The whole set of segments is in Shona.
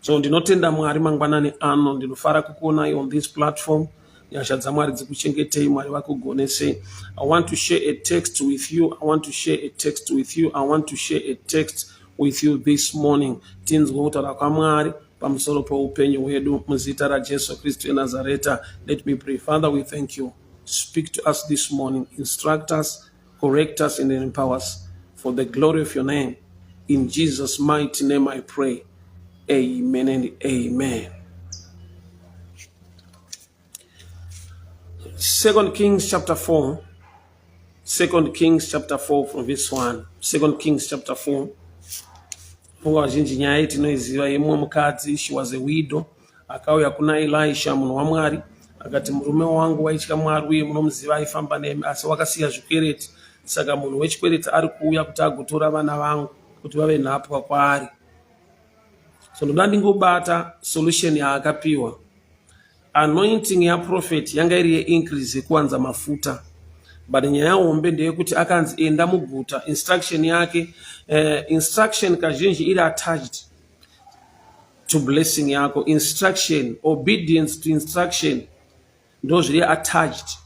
So ndinotenda Mwari mangwanani ano, ndinofara kukuonai on this platform. Nyasha dzaMwari dzikuchengetei, Mwari vakugonesei. I want to share a text with you. I want to share a text with you. I want to share a text with you this morning. Tinzwe kutaura kwaMwari pamusoro peupenyu hwedu muzita raJesu Kristu eNazareta. Let me pray. Father, we thank you. Speak to us this morning. Instruct us, correct us and empower us for the glory of your name. In Jesus' mighty name I pray. Amen and amen. Second Kings chapter 4. Second Kings chapter 4 from verse 1. Second Kings chapter 4. Funga vazhinji nyaya iyi tinoiziva yemumwe mukadzi, she was a widow, akauya kuna Elisha munhu waMwari akati murume wangu waitya Mwari uye munomuziva aifamba nemi asi wakasiya zvikwereti saka munhu wechikwereti ari kuuya kuti agotora vana vangu kuti vave nhapwa kwaari. So ndoda ndingobata solution yaakapiwa. Anointing yaprophet yanga iri yeincrease yekuwanza mafuta but nyaya hombe ndeyekuti akanzi enda muguta instruction yake instruction kazhinji iri attached to blessing yako instruction obedience to instruction ndo zviri attached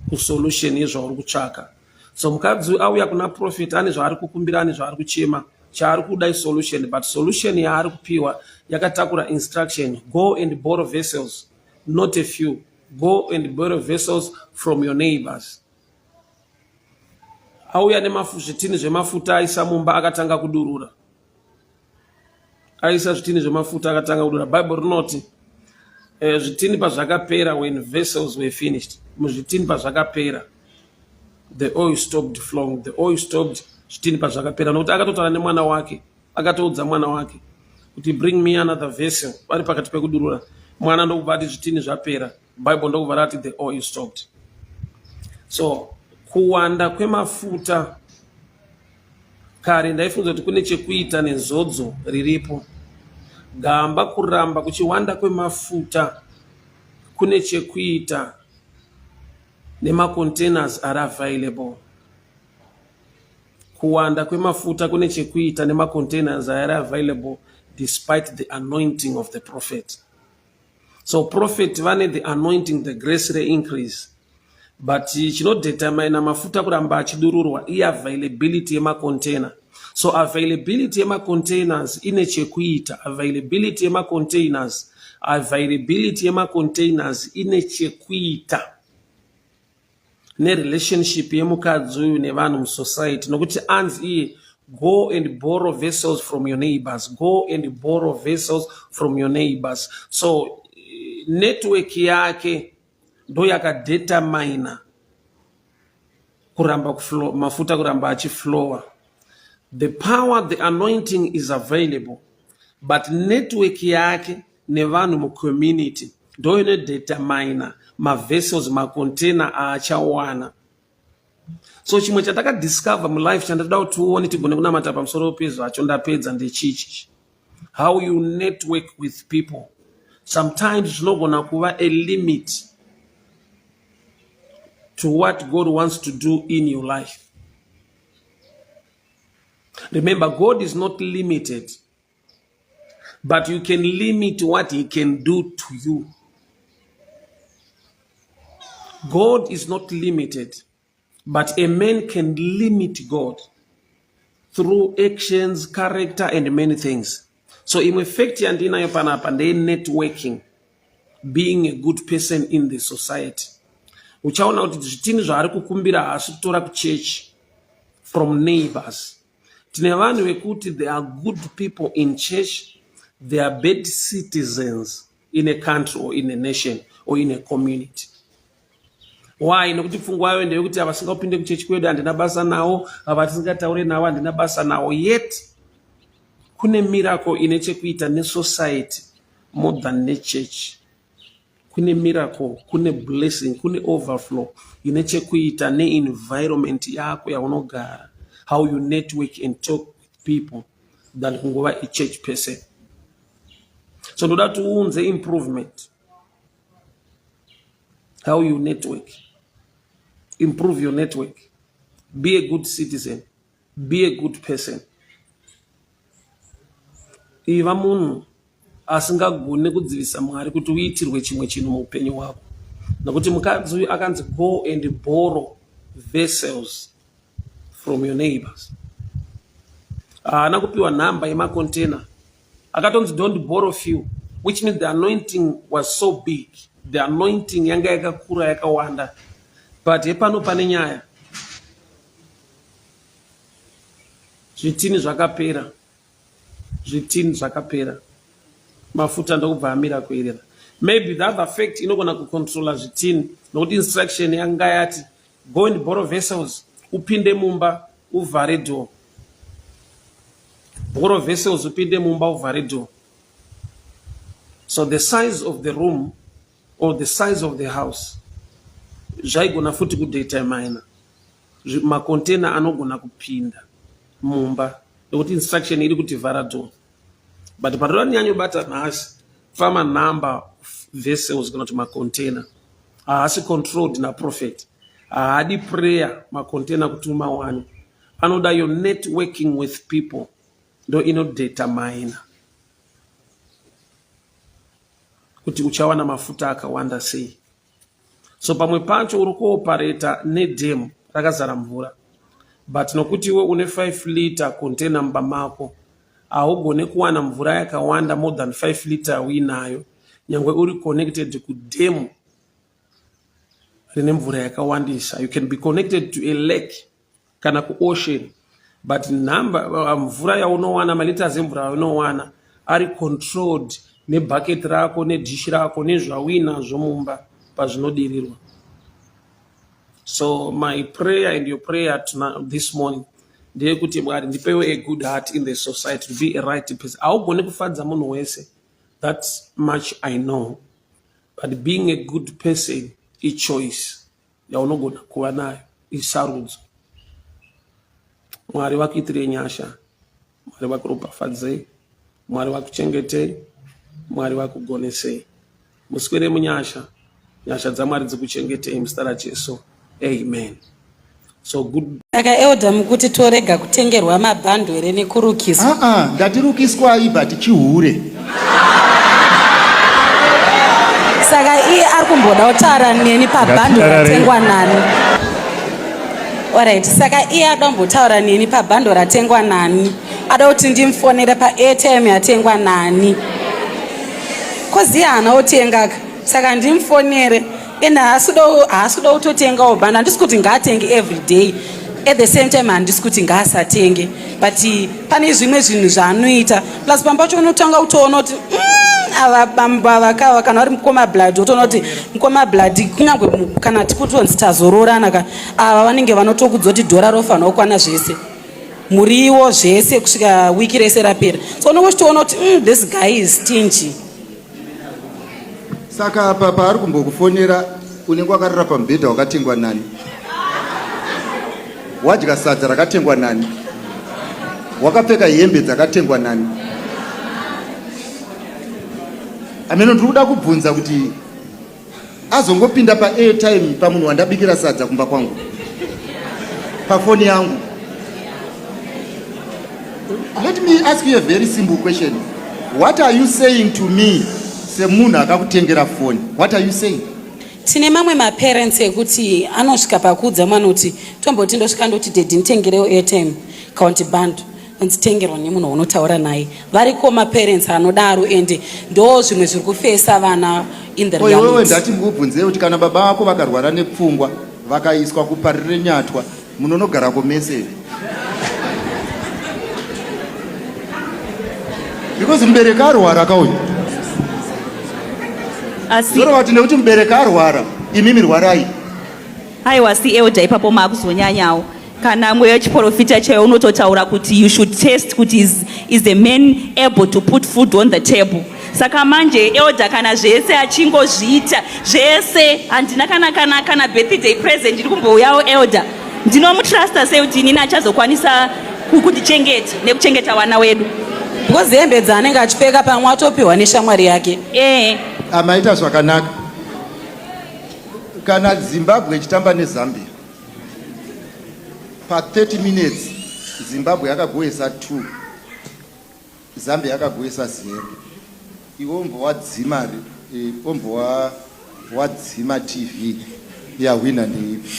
kusolution yezvauri kutsvaka so mukadzi auya kuna prophet ane zvaari kukumbira ane zvaari kuchema chaari kuda isolution but solution yaari kupiwa yakatakura instruction go and borrow vessels not a few go and borrow vessels from your neighbors auya nemazvitini zvemafuta aisa mumba akatanga kudurura aisa zvitini zvemafuta akatanga kudura bible rinoti zvitini pazvakapera when vessels were finished muzvitini pazvakapera the oil stopped flowing the oil stopped zvitini pazvakapera nokuti akatotaura nemwana wake akatoudza mwana wake kuti bring me another vessel vari pakati pekudurura mwana ndokubva ati zvitini zvapera bible ndokubva rati the oil stopped so kuwanda kwemafuta kare ndaifunza kuti kune chekuita nezodzo riripo gamba kuramba kuchiwanda kwemafuta kune chekuita nemacontainers ari available kuwanda kwemafuta kune chekuita nemacontainers ari available despite the anointing of the prophet so prophet vane the anointing the grace reincrease but chinodetermina mafuta kuramba achidururwa iavailability yemacontainer so availability yemacontainers ine chekuita availability yemacontainers availability yemacontainers ine chekuita nerelationship yemukadzi uyu nevanhu musociety nokuti anzi iye go and borrow vessels from your neighbors go and borrow vessels from your neighbors so network yake ndo yakadetermina kuramba mafuta kuramba achiflowa the power the anointing is available but network yake nevanhu mucommunity ndo inodetermina mavessels macontainer aachawana so chimwe chandakadiscover mulife chandoda kuti uone tigone kunamata pamusoro pezvacho ndapedza ndechichi how you network with people sometimes zvinogona kuva a limit to what God wants to do in your life. Remember, God is not limited, but you can limit what he can do to you. God is not limited, but a man can limit God through actions, character, and many things. So imwe fact yandinayo panapa ndeye networking, being a good person in the society. Uchaona kuti zvitini zvaari kukumbira haasi kutora kuchechi from neighbors. Tine vanhu vekuti they are good people in church, they are bad citizens in a country or in a nation or in a community. Why? Nokuti pfungwa yayo ndeyekuti havasingapinde kuchechi kwedu handina basa nawo, ava tisingataure navo handina basa nawo. Yet kune miracle ine chekuita nesociety more than nechurch. Kune miracle, kune blessing, kune overflow ine chekuita neenvironment yako yaunogara, how you network and talk with people than kungova a church person. So ndoda kuti uunze improvement, how you network, improve your network, be a good citizen, be a good person. Iva munhu asingagone kudzivisa Mwari kuti uitirwe chimwe chinhu muupenyu hwako. Nokuti mukadzi uyu akanzi go and borrow vessels from your neighbors. Haana kupiwa nhamba yemacontainer. Akatonzi don't borrow few, which means the anointing was so big. The anointing yanga yakakura yakawanda. But hepano pane nyaya. Zvitini zvakapera. Zvitini zvakapera. Mafuta ndokubva amira kuerera. Maybe the other fact inogona kucontrola zvitini nokuti instruction yanga yati go and borrow vessels upinde mumba uvhare door. Borrow vessels upinde mumba uvhare door. So the size of the room or the size of the house zvaigona futi kudetermina macontainer anogona kupinda mumba nekuti instruction iri kuti vhara door. But patoda nyanyobata nhasi fama number of vessels kana kuti macontainer haasi controlled naprophet, haadi prayer macontainer kuti umawane, anoda your networking with people ndo inodetermina kuti uchawana mafuta akawanda sei. So pamwe pacho uri kuopareta nedhemu rakazara mvura, but nokuti iwe une 5 liter container mumba mako haugone kuwana mvura yakawanda more than 5 liter uinayo, nyangwe uri connected kudhemu rine mvura yakawandisa. You can be connected to a lake kana kuocean, but number mvura yaunowana, maliters emvura yaunowana ari controlled nebucket rako nedhishi rako nezvauinazvo mumba pazvinodirirwa. So my prayer and your prayer tonight, this morning ndeyekuti Mwari ndipewo a good heart in the society to be a right person. Haugoni kufadza munhu wese, that much I know, but being a good person ichoice yaunogona kuva nayo, isarudzo. Mwari vakuitirei nyasha, Mwari vakuropafadzei, Mwari vakuchengetei, Mwari vakugonesei. Muswere munyasha, nyasha dzaMwari dzikuchengetei muzita raJesu. Amen. So good. Saka elder mukuti torega kutengerwa mabhando here nekurukiswa? Aa, ndatirukiswai but chihure. Saka iye ari kumboda kutaura neni pabhando ratengwa nani? Alright, saka iye ada kumbotaura neni pabhando ratengwa nani? Ada kuti ndimufonere paairtime yatengwa nani? Kozi iye haana kutenga ka. Saka ndimufonere and haasi kuda kutotengawo bhando. Handisi kuti ngaatenge every day. At the same time handisi kuti ngaasatenge, but pane zvimwe zvinhu zvaanoita. Plus pamba pacho unotanga kutoona kuti ava bambo ava kava kana vari mukoma blood, wotoona kuti mukoma blood kunyange kana tikutonzi tazoroorana ka, ava vanenge vanotokudza kuti dhora rofanira kukwana zvese, muriwo zvese kusvika wiki rese rapera. So unenge uchitoona kuti this guy is stingy. Saka apa paari kumbokufonera unenge wakarara pamubhedha wakatengwa nani? Wadya sadza rakatengwa nani? Wakapfeka hembe dzakatengwa nani? Ameno ndiri kuda kubvunza kuti azongopinda paairtime pamunhu wandabikira sadza kumba kwangu pafoni yangu. Let me ask you a very simple question. What are you saying to me semunhu akakutengera foni? What are you saying? Tine mamwe maparents ekuti anosvika pakuudza mwana kuti tomboti ndosvika ndoti daddy nditengerewo airtime kaunti bando, nzitengerwa nemunhu waunotaura naye. Variko maparents anodaro, ende ndo zvimwe zviri kufesa vana in the Ko iwewe reality. ndati ndikubvunzei kuti kana baba vako vakarwara nepfungwa vakaiswa kuparire nyatwa munonogarako mese here? Because mubereki arwara kauyu. Asi Zorova kuti nekuti mubereki arwara imimi rwarai. Aiwa, si elder, ipapo maakuzonyanyawo. Kana mweya wechiprofita chaiwo unototaura kuti you should test kuti is the man able to put food on the table. Saka manje elder kana zvese achingozviita zvese, handina kana kana kana birthday present ndiri kumbouyawo elder, ndinomutrusta sei kuti inini achazokwanisa kundichengeta nekuchengeta vana wedu? Because hembe dzaanenge achipfeka pamwe atopiwa neshamwari yake. Amaita zvakanaka. Kana Zimbabwe ichitamba neZambia pa 30 minutes Zimbabwe yakagoesa 2, Zambia yakagoesa 0. Iwe umbva wadzima eh, umbva wadzima TV yahwina ndeipi?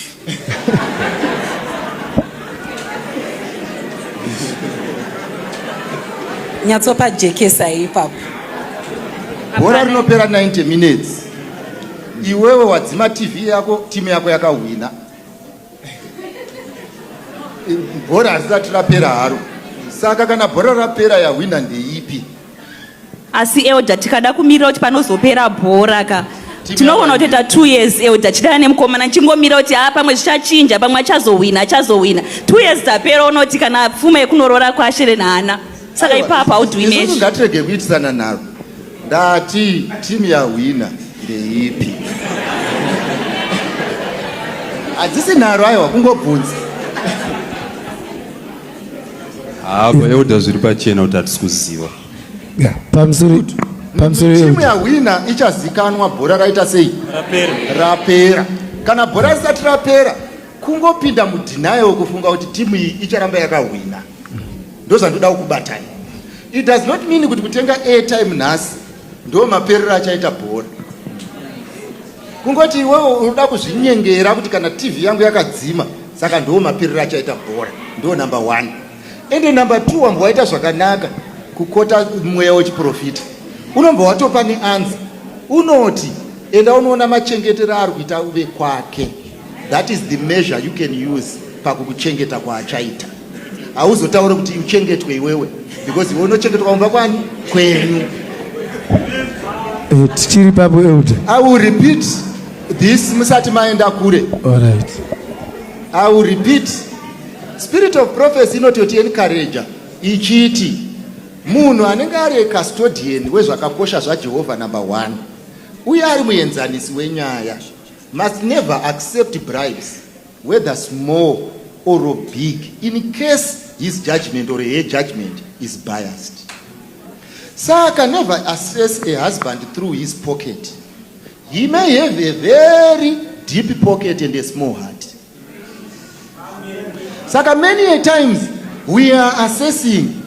Nyatsopajekesa ipapo. Bhora rinopera 90 minutes. Iwewe wadzima TV yako, timu yako yakahwina. Bhora harisati rapera haro. Saka kana bhora rapera yahwina ndeipi? Asi elder tikada kumirira kuti panozopera bhora ka tinogona kutoita two years elder chidana nemukomana chingomira kuti haa pamwe zvichachinja pamwe achazohwina achazohwina two years dzapera unoti kana pfuma yekunoroora kwashere naana saka ipapo how do we Isusu measure ngatirege kuitisana nharo. Ndati timu yahwina ndeipi? Hadzisi nharo aiwa kungobvunza. Hapo elder zviri pachena kuti hatisi kuziva. Yeah, pamusoro pamusoro Timu yahwina ichazikanwa bhora raita sei? Rapera. Rapera. Kana bhora risati rapera kungopinda mudenial kufunga kuti timu iyi icharamba yakahwina. Ndozvandoda kukubatai. It does not mean kuti kutenga airtime nhasi ndo maperero achaita bhora. Kungoti iwewe unoda kuzvinyengera kuti kana TV yangu yakadzima saka ndo maperero achaita bhora. Ndo number one. Ende number two wambwa waita zvakanaka kukota mweya wechiprofita. Unombwa watopa neanza. Unoti enda unoona machengetero aari kuita vekwake. That is the measure you can use pakukuchengeta kwaachaita. Hauzotaure kuti uchengetwe iwewe because iwe unochengetwa kumba kwani kwenyu. Eh, tichiri papo elder. I will repeat this musati maenda kure. All right. I will repeat. Spirit of prophecy inototi encourage ichiti munhu anenge ari custodian wezvakakosha zvaJehovha number one uye ari muenzanisi wenyaya must never accept bribes whether small or big in case his judgment or her judgment is biased. Saka never assess a husband through his pocket. He may have a very deep pocket and a small heart. Saka many a times we are assessing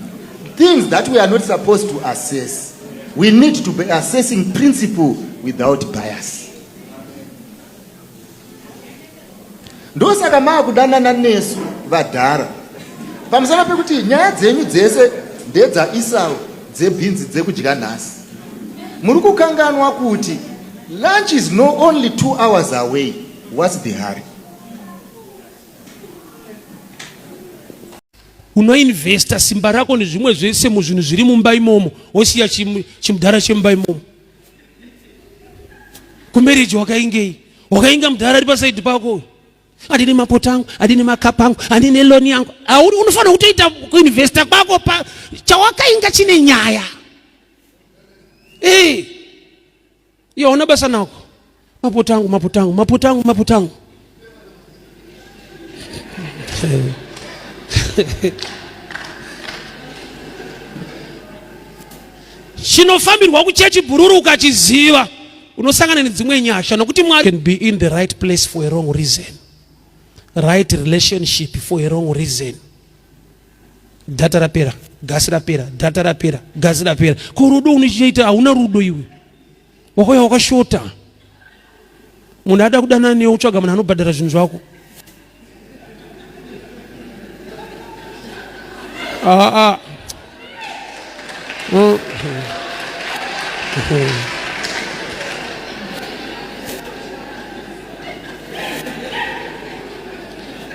things that we are not supposed to assess. We need to be assessing principle without bias. Ndosaka maakudanana nesu vadhara pamusana pekuti nyaya dzenyu dzese ndedzaIsau dzebhinzi dzekudya nhasi. Muri kukanganwa kuti lunch is no only 2 hours away. What's the hurry? Unoinvesta simba rako nezvimwe zvese muzvinhu zviri mumba imomo wosiya chimudhara chemumba imomo. Kumereji wakaingei? Wakainga mudhara ari pasaidi pako. Andine mapoto angu, andine makapa angu, andine loni yangu. Auri unofanira kutoita kuinvesta kwako pa chawakainga chine nyaya. Eh. Iwe hauna basa nako. Mapoto angu, mapoto angu, mapoto angu, mapoto angu. Chinofambirwa kuchechi bhururu ukachiziva unosangana nedzimwe nyasha nokuti Mwari can be in the right place for a wrong reason. Right relationship for a wrong reason. Data rapera, gasi rapera, data rapera, gasi rapera. Ko rudo unochiita hauna rudo iwe. Wakauya wakashota. Munhu ada kudanana newe utsvaga munhu anobhadhara zvinhu zvako. Ah, ah.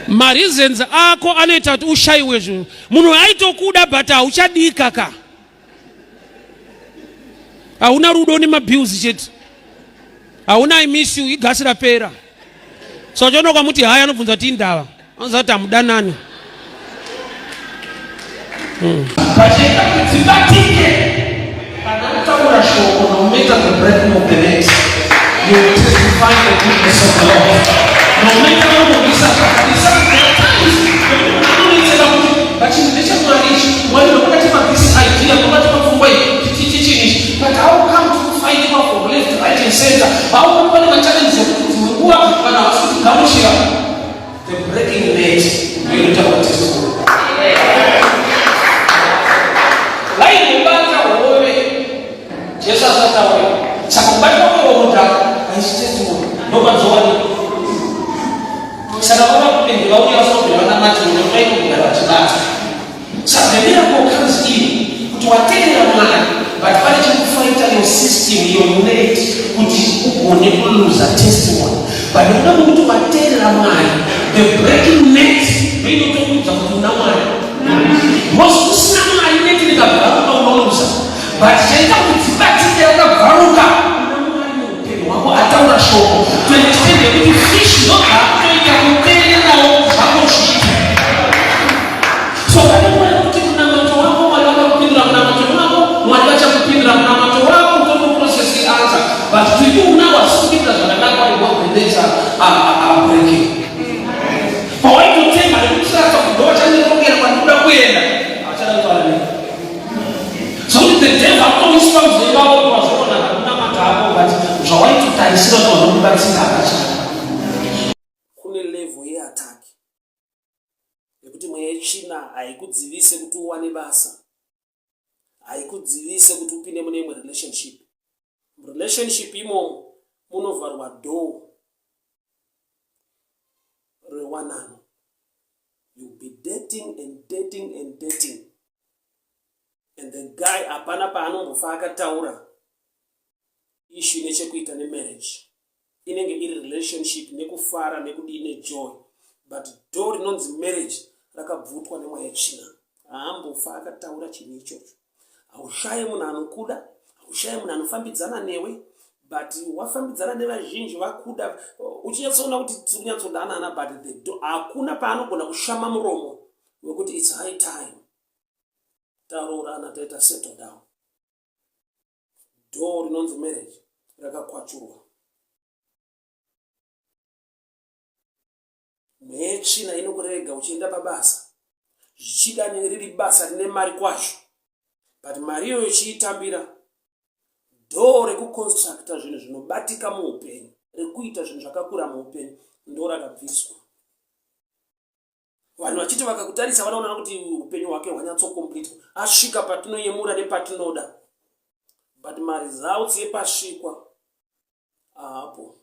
Mareasons ako anoita kuti ushayiwe zvinhu. Munhu aitokuda but hauchadika ka. Hauna rudo nemabills chete. Hauna I miss you igasi rapera. So chono ukamuti haya anobvunza kuti indava. Anoziva kuti hamudanani. Pachiita kuti dzibatike kana kutaura shoko no matter the breaking of the net you will testify the goodness of the Lord. No matter unombisa zvakadisa there are times when unonetseka kuti pachinhu ndechamwari ichi mwari vakatipa this idea vakatipa pfungwa iyi chichichi ichi but how come to fight from left right and center how come pane machallenges ekuti dzimwe nguva vanhu havasi kutigamuchira The breaking net ndoinotaura testimony. Vaingobata hove Jesu wateerera Mwari, but pane chiri kufaita your system, your net, kuti ugone kuluza testimony. But nekuda kwekuti wateerera Mwari, the breaking net ndoinotokuudza kuti una Mwari. Because usina Mwari, net rikabvaruka unoluza, but chaita kuti dzibatike rakabvaruka, una Mwari muupenyu hwako ataura shoko, to an extent yekuti fish ndobva kuteererawo zvako zvipi. So pane nguva yekuti munamato wako Mwari vakakupindura, munamato wako Mwari vachakupindura, munamato wako utomuprocess answer, but to you now hasi kupindura zvakanaka. What the nets are breaking, pawaitotemba nekutrasta kuti ndovachandirongera kwandinoda kuenda, havachada kutaura nei. So kuti the devil akutoiswa muzei vavo kuti wazviona kakunamata ako, but zvawaitotarisira kuti vanokubatsira hapachana. Kune level yeattack yekuti mweya yetsvina haikudzivise kuti uwane basa, haikudzivise kuti upinde mune imwe relationship. Relationship imomo munovharwa door rewanano. You be dating and dating and dating, and the guy hapana paanombofa akataura issue nechekuita nemarriage. Inenge iri relationship nekufara nekudii nejoy, but door rinonzi marriage rakabvutwa nemweya yetsvina. Haambofa akataura chinhu ichocho. Haushaye munhu anokuda, haushaye munhu anofambidzana newe, but wafambidzana nevazhinji vakuda, uchinyatsoona kuti tiri kunyatsodanana, but the door, hakuna paanogona kushama muromo wekuti it's high time taroorana, taita settle down. Door rinonzi marriage rakakwachurwa. Mweya yetsvina inokurega uchienda pabasa, zvichida riri basa rine mari kwazvo, but mari iyoyo uchiitambira, door rekuconstructa zvinhu zvinobatika muupenyu, rekuita zvinhu zvakakura muupenyu, ndo rakabviswa. Vanhu vachiti vakakutarisa vanoona kuti upenyu hwake hwanyatsocompletwa, asvika patinoyemura nepatinoda, but maresults epasvikwa haapo.